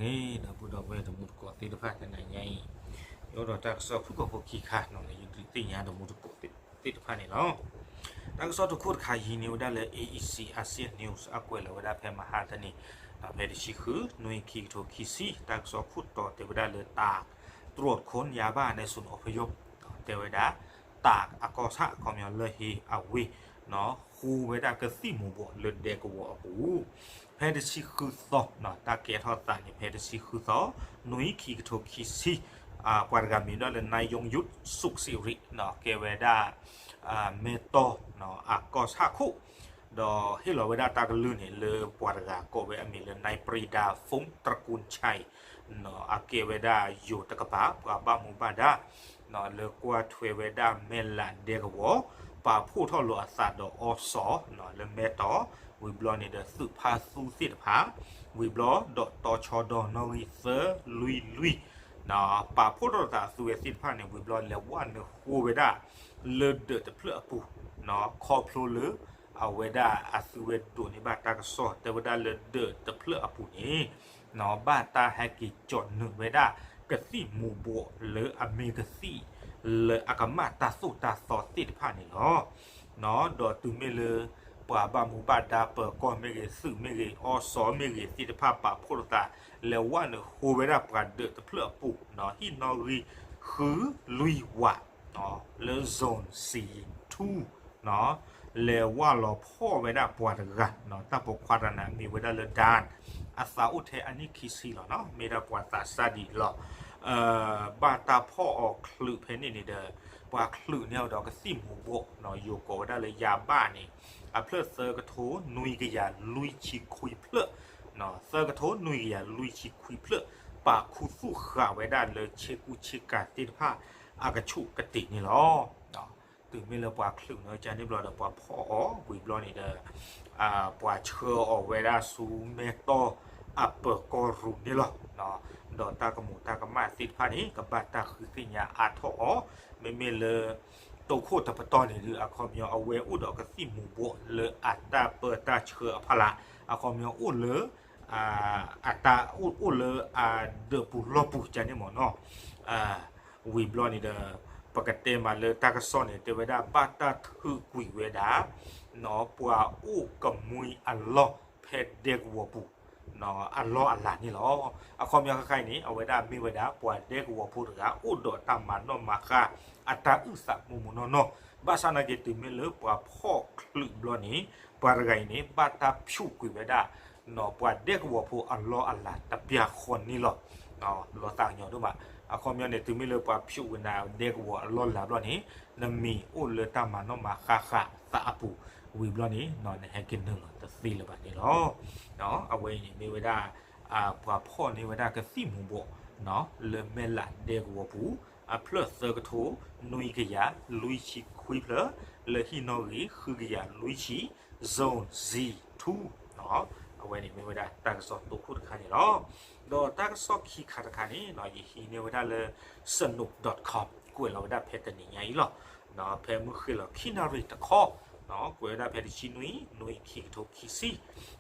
ဂ့ၤ ဒီပုၢ်ဒီဝဲၢ်တံၤသကိးသ့ၣ်တဖၣ် တနၤညါအံၤ ယအိၣ်ဒီးတၢ်ကစီၣ်ဖုၣ်ကိာ်ဖိခံခါန့ၣ် လၢယဒုးသ့ၣ်ညါတံၤသကိးသ့ၣ်တဖၣ်န့ၣ်လီၤ. တၢ်ကစီၣ်တခိၣ်တခါအံၤန့ၢ်ဝဲဒၣ်လၢ A E C Asia News အကွဲးလီၤဝဲဒၣ်ဖဲမဟါတနံၤ ဖဲတဆံဃု နွံ ခံကထိခံဆံ တၢ်ကစီၣ်ခိၣ်တီတဲဝဲဒၣ်လၢ တြီၣ်ခိၣ်ညါဘၣ်န့ၣ်ဆူၣ်န့ၣ်အီၤဖယိ တဲဝဲဒၣ် တၢ်အကီၢ်ဆၣ်အခီပညီလၢဟ့အဝ့ၢ် ဃိဝဲဒၣ်ကသံၣ်မူၤဘှီးလၢဒဲကဝီၤအပူၤ ဖဲတဆံဃုသီ တၢ်ကဲထီၣ်သးန့ၣ် ဖဲတဆံဃုသီ နွံ ခံကထိခံဆံ ပှၤတဂၤမံၤဒၣ်လၢ နါယီယုၣ် စူးစံရံး ကဲဝဲဒၣ် မဲတီၢ် အကီၢ်ဆၣ်ခိၣ် ဒီးဟ့ၣ်လီၤဝဲဒၣ်တၢ်ကလုၢ်န့ၣ် လၢပှၤတဂၤကိးဝဲအမံၤလၢ နၢ်ပရံဒၤ ဖူၣ်တြကူၣ်ဆဲး အကဲဝဲဒၣ်ယိၤတကပၤ ပှၤဘၣ်မူဘၣ်ဒါ လၢကွၢ်ထွဲဝဲဒၣ်မဲၢ်လးဒဲကဝီၤ ပာ်ဖှိၣ်ထီၣ်လိာ်အသးဒီးအီစီ လၢမဲတီၢ် ဝံၤဘျီန့ၣ်ဒီးသုးဖါသူသ့ၣ်တဖၣ် ဝံၤဘျီဒီးတီၤဆီဒီးနီၣ်ဂံၢ်သၢလွံၢ်လွံၢ် ပာ်ဖှိၣ်ထီၣ်လိာ်သးအသုဝဲသ့ၣ်တဖၣ်န့ၣ် ဝံၤဘျီလဲၤဝဲနုာ်ဃိဝဲဒၣ် လၢဒၢးတဖျၢၣ်အပူၤ ခီဖျိလၢ အဝဲဒၣ်အသုဝဲဒိးန့ၢ်ဘၣ်တၢ်ကစီၣ် တဲဝဲဒၣ်လၢဒၢးတဖျၢၣ်အပူၤန့ၣ် ဘၣ်တၢ်ဟဲက့ၤကၠီၣ်နုာ်ဝဲဒၣ် ကသံၣ်မူၤဘှီးလၢအမ့ၢ်ကသံၣ် လၢအကမၣ်တၢ်သိၣ်တၢ်သီသ့ၣ်တဖၣ်န့ၣ်လီၤ. ဒီးတုၤမ့ၢ်လၢ ပှၤဘၣ်မူဘၣ်ဒါပၢၤကီၢ်မ့ၢ်ဂ့ၤ သုးမ့ၢ်ဂ့ၤ အီစီမ့ၢ်ဂ့ၤသ့ၣ်တဖၣ် ပာ်ဖှိၣ်လိာ်သး လဲၤဝဲနုာ်ဃိဝဲဒၣ်ပှၤဒၢးတဖျၢၣ်အပူၤ ဟံၣ်နီၣ်ဂံၢ်ဃုလွံၢ်ဝး လၢ zone C two လဲၤဝဲလီၤဖီၣ်ဝဲဒၣ်ပှၤတဂၤ တၢ်ပိာ်ခွါတဂၤန့ၣ် မ့ၢ်ဝဲဒၣ်လၢ ဒၢၣ် အသးအိၣ်ထဲအနံၣ်ခံဆံလီၤ မ့ၢ်ဒၣ်ပှၤသးစၢ်ဒံးလီၤ. ဘၣ်တၢ်ဖီၣ်အီၤချုးဖဲန့ၣ်န့ၣ်ဒီး ပှၤချုးန့ၢ်အီၤဒီးကသံၣ်မူၤဘှီး ယိၤကိးဝဲဒၣ်လၢယၤဘၣ်န့ၣ် အဖျၢၣ်သၢကထိနွံကယၤလွံၢ်ဆံခွံဖျၢၣ် သၢကထိနွံကယၤလွံၢ်ဆံခွံဖျၢၣ် ပာ်ခူသူၣ်ဃာ်ဝဲဒၣ်လၢဆ့ကူဆ့ကၤသ့ၣ်တဖၣ် အကဆူးကတ့ၢ်န့ၣ်လီၤ. တုၤမ့ၢ်လၢပှၤချုးန့ၢ်ကန့ၣ်ဘျီဒီး ပှၤဖီၣ်အီၤဝံၤဘျီန့ၣ်ဒီး ပှၤဆှၢအီၤဝဲဒၣ်ဆူမဲတီၢ်အပၢၤကီၢ်ရူၤန့ၣ်လီၤ. ဒီးတၢ်ကမူးတၢ်ကမၣ်သ့ၣ်တဖၣ်န့ၣ် ကဘၣ်တၢ်ဃုသ့ၣ်ညါအါထီၣ်အီၤ မ့မ့ၢ်လၢ တိခိၣ်တပတီၢ်န့ၣ်ဒီး အခီပညီအဝဲအိၣ်ဒီးကသံၣ်မူၤဘှီးလၢအတၢ်ပၢတၢ်ဆှၢအဖီလာ် အခီပညီအိၣ်လၢ အတၢ်အိၣ်အိၣ်လၢအဒၢးပူၤလီၢ်ပူၤကန့ၣ်မ့ၢ်နီၤ ဝံၤဘျီန့ၣ်ဒီး ပကတဲမးလၢတၢ်ကစီၣ်န့ၣ် တဲဝဲဒၣ်ဘၣ်တၢ်ထုးကွံာ်ဝဲဒၣ် ပှၤအိၣ်ကမှံအလီၢ်ဖဲဒဲကဝီၤပူၤ အလီၢ်အလၤန့ၣ်လီၤ. အခီပညီခဲခါအံၤန့ၣ် အဝဲဒၣ်မ့ၢ်ဝဲဒၣ် ပှၤဒဲကဝီၤဖိတဂၤ အိၣ်ဒီးတၢ်မၤနီၣ်မၤဃါအတၢ်အုၣ်သးမူးမူးနီၢ်နီၢ် ဘၣ်ဆၣ်နာ်က့ တုၤမ့ၢ်လၢပှၤဖီၣ်ချုးဘျီန့ၣ် ပှၤတဂၤအံၤန့ၣ် ဘၣ်တၢ်ဖၠူးကွံာ်ဝဲဒၣ် ပှၤဒဲကဝီၤဖိအလီၢ်အလၤတပျၢ်ဃီန့ၣ်လီၤ. လီၤသးကညီၤဒိၣ်မး အခီပညီန့ၣ် တုၤမ့ၢ်လၢပှၤဖၠူးဝဲနၤဒဲကဝီၤအလီၢ်လၤဘျီန့ၣ် နမံၤအိၣ်လၢတၢ်မၤနီၣ်မၤဃါဃာ်သးအပူၤ ဝံၤဘျီန့ၣ် နဟဲက့ၤနုာ်လီၤတသ့လၢၤဘၣ်န့ၣ်လီၤ. အဝဲအံၤန့ၣ်မ့ၢ်ဝဲဒၣ် ပှၤဖီၣ်န့ၢ်ဝဲဒၣ်ကသံၣ်မူၤဘှီး လၢမဲၢ်လးဒဲကဝီၤပူၤ အဖျၢၣ်သၢကထိ နွံကယၤလွံၢ်ဆံခွံဖျၢၣ် လၢဟံၣ်နီၣ်ဂံၢ်ဃုကယၤလွံၢ်ဆံ zone Z two အဝဲန့ၣ်မ့ၢ်ဝဲဒၣ်တၢ်ကစီၣ်တိခိၣ်တခါန့ၣ်လီၤ. ဒီးတၢ်ကစီၣ်ခံခါတခါန့ၣ် ယဟံးန့ၢ်ဝဲဒၣ်လၢ စနူး dot com ကွဲးလီၤဝဲဒၣ်ဖဲတနံၤညါအံၤလီၤ. ဖဲမုၢ်ဃ့ၢ်လီၤခံနၣ်ရံၣ်တခီ ကွဲးဝဲဒၣ်ဖဲတဆံနွံ နွံ ခံကထိခံဆံ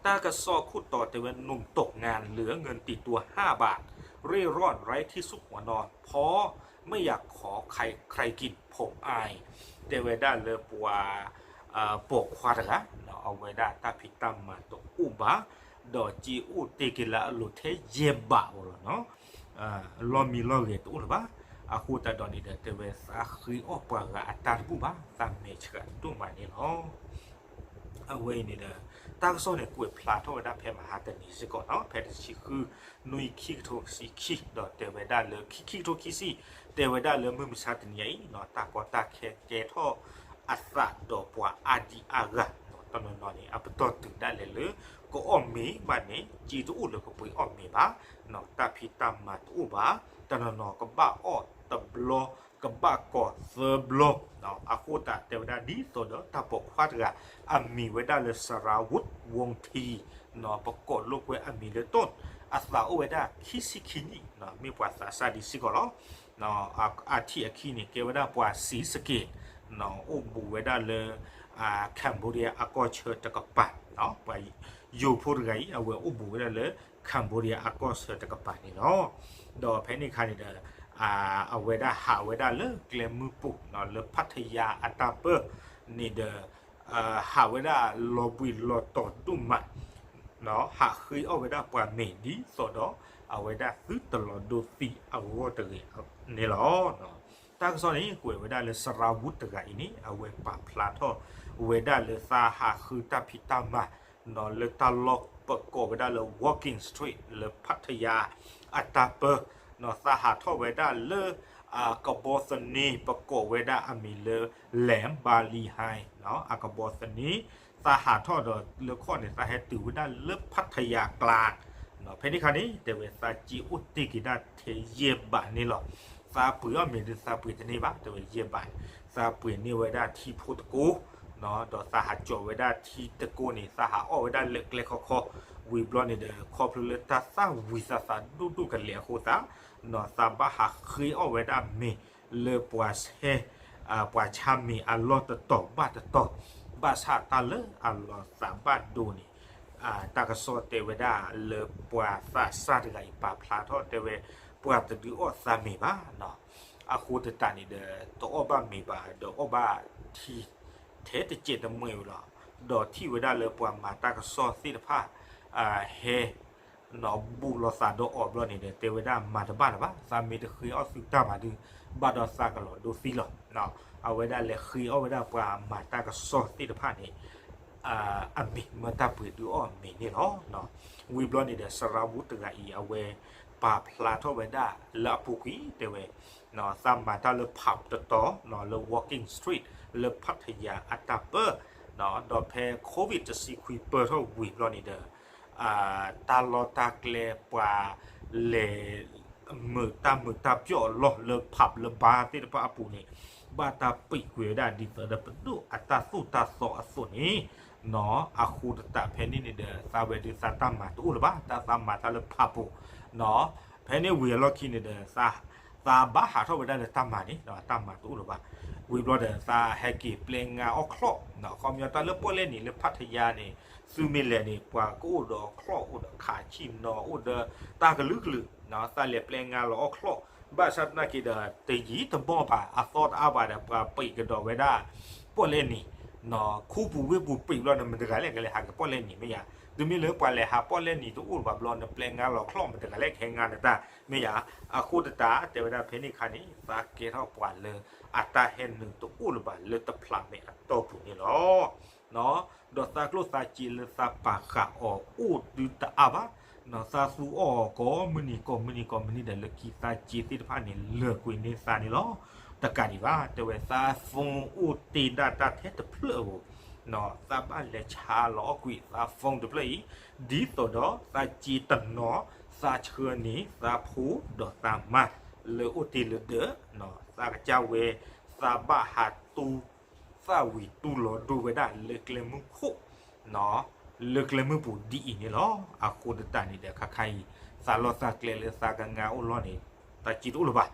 တၢ်ကစီၣ်ခိၣ်တီတဲဝဲ หนุ่มตกงานเหลือเงินติดตัวห้าบาท เร่ร่อนไร้ที่ซุกหัวนอน เพราะไม่อยากขอใครกินผมอาย တဲဝဲဒၣ်လၢပှၤ ပိာ်ခွါတဂၤ အဝဲဒၣ်တၢ်ဖံးတၢ်မၤတအိၣ်ဘၣ် ဒီးစ့အိၣ်တ့ၢ်က့ၤလၢအလိၤထဲယဲၢ်ဘးအီၤလီၤနီၤ လီၢ်မံလီၢ်ဂဲၤတအိၣ်လၢၤဘၣ်. အဃိသတးဒီးန့ၣ်ဒီး တဲဝဲသးဃ့အီၣ်ပှၤဂၤအတၢ်တဘူၣ်ဘၣ် သးမဲာ်ဆှးဒိၣ်မးန့ၣ်လီၤ. အဝဲအံၤန့ၣ်ဒီး တၢ်ကစီၣ်န့ၣ် ကွဲးဖျါထီၣ်ဝဲဒၣ်ဖဲမဟါတနံၤစ့ၢ်ကီးနီၤ ဖဲတဆံဃု နွံ ခံကထိခံဆံခံ ဒီးတဲဝဲဒၣ်လၢခံ ခံကထိခံဆံ တဲဝဲဒၣ်လၢမုၢ်မဆါတနံၤအံၤနီၤ တၢ်ကီတၢ်ခဲကဲထီၣ်အသးဒီးပှၤအါဒံအါဂၤနီၤ တနီၤနီၤန့ၣ် အပတီၢ်တုၤဒၣ်လဲာ်လၢ ကအီၣ်မ့ၤဘၣ်န့ၣ် စ့တအိၣ်လၢကပှ့ၤအီၣ်မ့ၤဘၣ် တၢ်ဖံးတၢ်မၤတအိၣ်ဘၣ် တနီၤနီၤကဘၣ်အီၣ်တဘျီ ကဘၣ်ကိးသၢဘျီ အဃိသတးတဲဝဲဒၣ်ဒ်သိးဒီးတၢ်ပိာ်ခွါတဂၤ အမံၤဝဲဒၣ်လၢ စရၤဝူး ဝူၣ်ထံ ပကိးလိာ်ကွဲအမံၤလၢတိၣ် အသးအိၣ်ဝဲဒၣ်ခံဆံခံနံၣ် မ့ၢ်ပှၤသးစၢ်ဒံးစ့ၢ်ကီးလီၤ. အထံၣ်အခံန့ၣ် ကဲဝဲဒၣ်ပှၤစံးစက့း အိၣ်ဘူးဝဲဒၣ်လၢ Cambodia အကီၢ်ဆၢတကပၤ ပှၤယိၤဖိတဂၤအံၤ အဝဲအိၣ်ဘူးဝဲဒၣ်လၢ Cambodia အကီၢ်ဆၢတကပၤန့ၣ်လီၤ. ဒီးဖဲန့ၣ်အခါန့ၣ်ဒီး အဝဲဒၣ်ဟးဝဲဒၣ်လၢကျဲမုၢ်ပူၤ လၢဖးထယါအတၢ်ပၢၢ်န့ၣ်ဒီး ဟးဝဲဒၣ်လီၤဘှံးလီၤတီၤဒိၣ်မး ဟးဃ့အီၣ်ဝဲဒၣ်ပှၤမ့ၤဒ်သိးဒီး အဝဲဒၣ်သုတလီၤဒိသံအဂီၢ်တဂ့ၤန့ၣ်လီၤ. တၢ်ကစီၣ်န့ၣ် ကွဲးဝဲဒၣ်လၢစရၤဝူတဂၤအံၤန့ၣ် အဝဲပာ်ဖျါထီၣ်ဝဲဒၣ်လၢသးဟးဃုတၢ်ဖံးတၢ်မၤ လၢတၢ်လီၢ်ပကိးဝဲဒၣ်လၢ Walking Street လၢဖးထယါအတၢ်ပၢၢ် သးဟးထီၣ်ဝဲဒၣ်လၢ အကဘီသန့ ပကိးဝဲဒၣ်အမံၤလၢ Lam Bali Hai အကဘီသန့ သးဟးထီၣ်ဒီးလၢခီၣ်န့ၣ် သးဟဲတုၤဝဲဒၣ်လၢဖးထယါကျါ ဖဲန့ၣ်အခါန့ၣ် တဲဝဲသးစ့အိၣ်တ့ၢ်က့ၤဒၣ်ထဲယဲၢ်ဘးန့ၣ်လီၤ. သးပှ့ၤအီၣ်မ့ၤဒီးသးပှ့ၤတန့ၢ်ဘၣ် တဲဝဲယဲၢ်ဘးန့ၣ် သးပှ့ၤန့ၢ်ဝဲဒၣ်ထံဖိတကိး ဒီးသးဟးကၠီးဝဲဒၣ်ထံတကိးန့ၣ် သးဟးအီၣ်ဝဲဒၣ်လၢကျဲခီခီ ဝံၤဘျီန့ၣ်ဒီး ခီဖျိလၢတၢ်သၣ်ဝံၤသးသးဒိၣ်ဒိၣ်ကလဲာ်အဃိသတး သးဘၣ်ဟးဃ့အီၣ်ဝဲဒၣ်မ့ၤလၢပှၤဆဲ ပှၤဆါမ့ၤအလီၢ်တတီၤဘၣ်တတီၤ ဘၣ်ဆၣ်တၢ်လၢအလီၤသးဘၣ်ဒိန့ၣ် တၢ်ကစီၣ်တဲဝဲဒၣ်လၢပှၤသးစၢ်တဂၤအံၤပာ်ဖျါထီၣ်တဲဝဲ ပှၤတဒုးအီၣ်သးမ့ၤဘၣ် အဃိသတးန့ၣ်ဒီး တအီၣ်ဘၣ်မ့ၤဘၣ်ဒီးအီၣ်ဘၣ်ထံ ထဲတစဲးတမှဲဝံၤလီၤ. ဒီးထံၣ်ဝဲဒၣ်လၢပှၤမၤတၢ်ကစီၣ်သ့ၣ်တဖၣ် ဟဲ ဘူးလိာ်သးဒီးအီၤဘျီန့ၣ်ဒီး တဲဝဲဒၣ်မၤတဘၣ်လၢၤဘၣ် သးမ့ၢ်တဃ့အီၣ်သုတၢ်မၤဒုး ဘၣ်ဒီးသးကလီၤဒိသံလီၤ. အဝဲဒၣ်လဲၤဃ့အီၣ်ဝဲဒၣ်ပှၤမၤတၢ်ကစီၣ်သ့ၣ်တဖၣ်န့ၣ် အမ့ၢ်မ့ၢ်တၢ်ပှ့ၤဒုးအီၣ်မ့ၤန့ၣ်လီၤ. ဝံၤဘျီန့ၣ်ဒီး စရၤဝူတဂၤအံၤ အဝဲပာ်ဖျါထီၣ်ဝဲဒၣ်လၢအပူၤကွံာ်တဲဝဲ သးမၤတၢ်လၢ pub တတီၤ လၢ Walking Street လၢဖးထယါအတၢ်ပၢၢ် ဒီးဖဲ COVID တဆံခွံပၢၢ်ထီၣ်ဝံၤဘျီန့ၣ်ဒီး တၢ်လီၢ်တၢ်ကျဲပှၤလဲၤ မုာ်တၢ်မုာ်တၢ်ပျီၣ်အလီၢ်လၢ pub လၢ bar သ့ၣ်တဖၣ်အပူၤန့ၣ် ဘၣ်တၢ်ပံာ်ကွံာ်ဝဲဒၣ်ဒ်သိးဒီးပဒိၣ်အတၢ်သိၣ်တၢ်သီအသိးန့ၣ် အဃိသတးဖဲန့ၣ်န့ၣ်ဒီး သးဝဲဒုးသးတၢ်မၤတအိၣ်လၢၤဘၣ် တၢ်သးမၤတၢ်လၢ pub ပူၤ ဖဲန့ၣ်ဝံၤအလီၢ်ခံန့ၣ်ဒီး သးဘၣ်ဟးထီၣ်ဝဲဒၣ်လၢတၢ်မၤန့ၣ် တၢ်မၤတအိၣ်လၢၤဘၣ်. ဝံၤဘျီဒီး သးဟဲက့ၤပျဲငါအီၣ်ချီၣ် အခီပညီတၢ်လၢပီၣ်လဲၣ်နံၤလၢဖးထယါန့ၣ် သုမ့ၢ်လဲၤန့ၣ် ပှၤကအိၣ်ဒီးချီၣ်အိၣ်ဒီးခးဆံၣ်နီၤအိၣ်ဒီးတၢ်ကလုာ်ကလုာ် သးလဲၤပျဲငါလီၤအီၣ်ချီၣ် ဘၣ်ဆၣ်သနာ်က့ဒီး တယံာ်တမီၢ်ဘၣ် အသီတအါဘၣ်ဒီး ပှၤပံာ်ကဒီးဝဲဒၣ် ပီၣ်လဲၣ်နံၤ ခူပူၤဝ့ၢ်ပူၤပံာ်ဘျီန့ၣ် မတၤတဂၤလဲၣ်ကလဲၤဟးက့ၤပီၣ်လဲၣ်နံၤမ့ၢ်ယါ, တုၤမ့ၢ်လၢပှၤလဲၤဟးပီၣ်လဲၣ်နံၤတအိၣ်ဘၣ်ဘျီ နပျဲငါလီၤချီၣ် မတၤတဂၤလဲၣ်ကဟဲငါနတၢ်မ့ၢ်ယါ, အဃိသတး တဲဝဲဒၣ်ဖဲန့ၣ်အခါန့ၣ် သးကဲထီၣ်ပှၤလၢအတၢ်ဟဲနုာ်တအိၣ်လၢၤဘၣ်လၢတဖျးမဲာ်အတီၢ်ပူၤန့ၣ်လီၤ. ဒီးသးကျိၣ်သးစ့လၢသးပာ်ဃာ်အီၤအိၣ်ဒုတအါဘၣ်, သးသူအီၣ်ကိးမုၢ်နံၤကိးမုၢ်နံၤကိးမုၢ်နံၤဒီး လၢခံသးစ့သ့ၣ်တဖၣ်န့ၣ် လၢာ်ကွံာ်န့ၢ်သးန့ၣ်လီၤ. တကးဒံးဘၣ် တဲဝဲသး phone အိၣ်တ့ၢ်ဒၣ်တၢ်ထဲတဖျၢၣ်ဧိၤ, သးဘၣ်လဲၤဆါလီၤအီၣ်ကွံာ်သး phone တဖျၢၣ်အံၤ, ဒ်သိးဒီးသးစ့တနီၤ သးဆှၢန့ၢ်သးဖိဒီးသးမါ လၢအိၣ်တ့ၢ်လၢဒၢး, သးကစၢ်ဝဲ သးဘၣ်ဟးတူၢ် သၣ်ဝံၤတူၢ်လီၤဒိဝဲဒၣ်လၢကျဲမုၢ်ခိၣ် လၢကျဲမုၢ်ပူၤဒ်အံၤန့ၣ်လီၤ. အဃိသတးန့ၣ်ဒီး ခါခါအံၤ သးလီၢ်သးကျဲလၢသးကငါအိၣ်လီၢ်န့ၣ် သးစ့တအိၣ်လၢၤဘၣ်.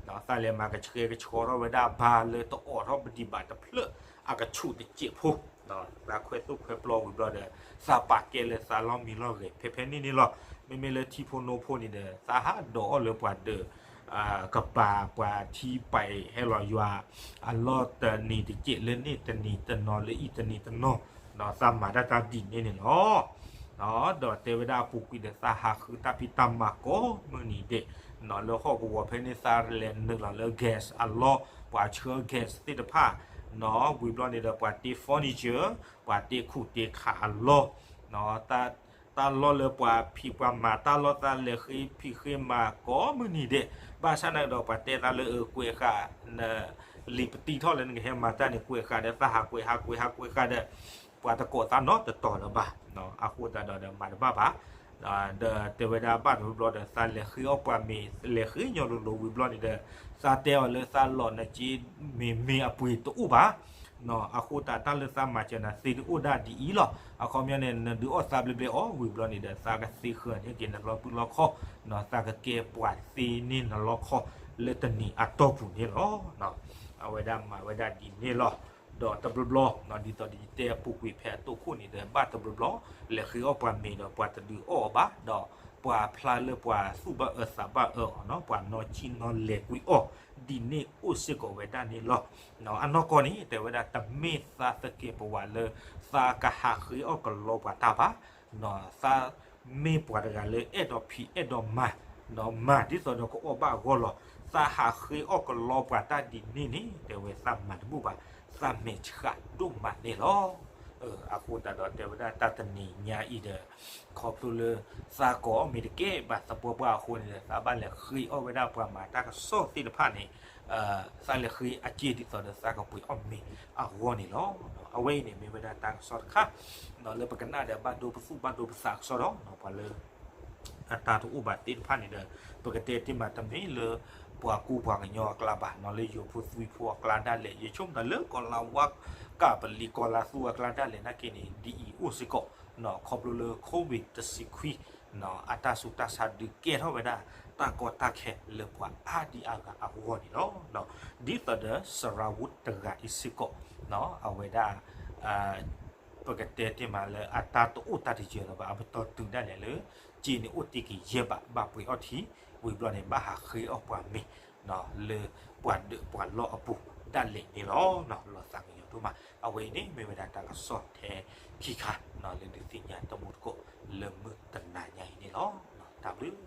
သးလဲၤမၤကဆှဲကဆှီထီၣ်ဝဲဒၣ် bar လၢတအိးထီၣ်ပဒံးဘၣ်တဖျၢၣ်အကဆူးတစဲးဖိ, သးခွဲသိၣ်ခွဲပျီဝံၤဘျီဒီး သးပာ်ကဲလၢသးလီၢ်မံလီၢ်ဂဲၤ ဖဲဖဲန့ၣ်န့ၣ်လီၤ. မ့မ့ၢ်လၢထံဖိနိဖိန့ၣ်ဒီး သးဟးဒိးအီၣ်လၢပှၤဒၢး ကပၤပှၤထံပာ်ဟဲလီၤယွၤ အလီၢ်တနံၤတစဲးလၢန့ၣ်တနံၤတနီၤလၢအံၤတနံၤတနီၤ, ဒီးသးမၤဒၣ်တၢ်ဒ်န့ၣ်န့ၣ်လီၤ. ဒီးတဲဝဲဒၣ်အပူၤကွံာ်ဒီး သးဟးဃုတၢ်ဖံးတၢ်မၤကိးမုၢ်နံၤဒဲး, လၢဟီၣ်ကဝီၤဖဲန့ၣ် သးလဲၤနုာ်လီၤလၢ gas အလီၢ် ပှၤဆှၢ gas သ့ၣ်တဖၣ်, ဝံၤဘျီန့ၣ်ဒီး ပှၤတ့ furniture ပှၤတ့ခူၣ်တ့ခးအလီၢ် တၢ်လီၢ်လၢပှၤဖံးပှၤမၤတၢ်လီၢ် သးလဲၤဃ့ဖံးဃ့မၤကိးမုၢ်နံၤဒဲး, ဘၣ်ဆၣ်န့ၣ်ဒီး ပှၤတဲသးလၢအကွဲးဃာ် နလံာ်ပတံထီၣ်လၢနကဟဲမၤတၢ်န့ၣ် ကွဲးဃာ်ဒီး သးဟးကွဲးဟးကွဲးဟးကွဲးဃာ်ဒီး ပှၤတကိးသးနီတတီၤလၢၤဘၣ်. အဃိသတးဒီး မၤတဘၣ်ဘၣ်. ဒီးတဲဝဲဒၣ်ဘၣ်တဘျီဘျီဒီး သးလဲၤဃ့အီၣ်ပှၤမ့ၤ လဲၤဃ့ညီလိၤလိၤဝံၤဘျီန့ၣ်ဒီး သးတဲအီၤလၢသးလီၢ်နက့မ့ၤမ့ၤအပှ့ၤတအိၣ်ဘၣ်. အဃိသတးတၢ်လၢသးမၤစၢၤနၤသ့တအိၣ်ဒၣ်ဒ်အံၤလီၤ. အခီပညီန့ၣ် နဒုးအီၣ်သးဘျဲဘျဲအီၤဝံၤဘျီန့ၣ်ဒီး သးကသ့ဃၢၤန့ၢ်က့ၤနလီၢ်ပုၢ်လီၢ်ခီ, သးကကဲပှၤသ့န့ၢ်နလီၢ်ခီလၢတနံၤအတီၢ်ပူၤန့ၣ်လီၤ. အဝဲဒၣ်မၤဝဲဒၣ်ဒ်န့ၣ်လီၤ. ဒီးတဘျီဘျီ ဒ်သိးဒ်ယတဲအပူၤကွံာ်ဖဲအတိၢ်ခိၣ်န့ၣ်ဒီး ဘၣ်တဘျီဘျီ လဲၤဃ့အီၣ်ပှၤမ့ၤဒီး ပှၤတဒုးအီၣ်အီၤဘၣ်ဒီး ပှၤဖျါလၢပှၤသူၣ်ဘၣ်အၢသးဘၣ်အၢအီၤနီၤ, ပှၤနီၣ်ကံၣ်နီၣ်လဲၤကွံာ်အီၤ ဒ်န့ၣ်အိၣ်စ့ၢ်ကီးဝဲဒၣ်န့ၣ်လီၤ. အနီၢ်ကီၢ်န့ၣ် တဲဝဲဒၣ် တမ့ၢ်သးသကဲးပဝးလၢ သးကဟးဃ့အီၣ်ကလီပှၤတၢ်ဘၣ်, သးမ့ၢ်ပှၤတဂၤလၢအဲၣ်ဒိးဖံးအဲၣ်ဒိးမၤ, မၤဒ်သိးဒီးကအီၣ်ဘၣ်အဂီၢ်လီၤ. သးဟးဃ့အီၣ်ကလီပှၤတၢ်ဒ်န့ၣ်န့ၣ် တဲဝဲသးမၤတဘူၣ်ဘၣ်, သးမဲာ်ဆှးဒိၣ်မးန့ၣ်လီၤ. အဃိသတးဒီးတဲဝဲဒၣ်တၢ်တနံၤညါအံၤဒီး ခီဖျိလၢ သးကိးအီၣ်မ့ၤတကဲဘၣ်သပှၢ်ပှၢ်အဃိန့ၣ်ဒီး သးဘၣ်လဲၤဃ့အီၣ်ဝဲဒၣ်ပှၤမၤတၢ်ကစီၣ်သ့ၣ်တဖၣ်န့ၣ်, သးလဲၤဃ့အက့ၢ်ဒ်သိးဒီးသးကပှ့ၤအီၣ်မ့ၤအဂီၢ်န့ၣ်လီၤ. အဝဲအံၤန့ၣ်မ့ၢ်ဝဲဒၣ်တၢ်ကစီၣ်တခါ လၢပကနၣ်ဒီးဘၣ်ဒိပသူၣ်ဘၣ်ဒိပသးကစီၣ်ဒီး ပှၤလၢ အတၢ်တအိၣ်ဘၣ်သ့ၣ်တဖၣ်န့ၣ်ဒီး ပကတဲတ့ၢ်မးတမ့ၢ်လၢ ပှၤကူပှၤကညီအကျါဘၣ်နီၤ, လၢယိၤဖိသွံၣ်ဖိအကျါဒၣ်လဲာ်, ယဆိကမိၣ်လၢကီၢ်လၤဝါကၢ်ပလံၤကီၢ်လၤသူအကျါဒၣ်လဲာ်နာ်က့န့ၣ် ဒ်အံၤအိၣ်စ့ၢ်ကီး, ခီဖျိလၢ COVID တဆံခွံ အတၢ်ဆူးတၢ်ဆါဒုးကဲထီၣ်ဝဲဒၣ် တၢ်ကီတၢ်ခဲလၢပှၤအါဒံအါဂၤအဂီၢ်န့ၣ်လီၤ. ဒ်သိးဒီးစရၤဝူတဂၤအံၤစ့ၢ်ကီး အဝဲဒၣ် ပကတဲတ့ၢ်မးလၢအတၢ်တအိၣ်တၢ်တယၢၤလၢၤဘၣ်, အပတီၢ်တုၤဒၣ်လဲာ်လၢ စ့န့ၣ်အိၣ်တ့ၢ်က့ၤယဲၢ်ဘး ဘၣ်ပှ့ၤအီၣ်ထံ, ဝံၤဘျီန့ၣ် ဘၣ်ဟးဃ့အီၣ်ပှၤမ့ၤ လၢပှၤဒၢးပှၤလီၢ်အပူၤဒၣ်လဲာ်န့ၣ်လီၤ. လီၤသးကညီၤဒိၣ်မး, အဝဲအံၤန့ၣ် မ့ၢ်ဝဲဒၣ်တၢ်ကစီၣ်ထဲခံခါ လၢဒုးသ့ၣ်ညါတမူတကိးလၢမုၢ်တနၤညါအံၤန့ၣ်လီၤ. တၢ်ဘျုး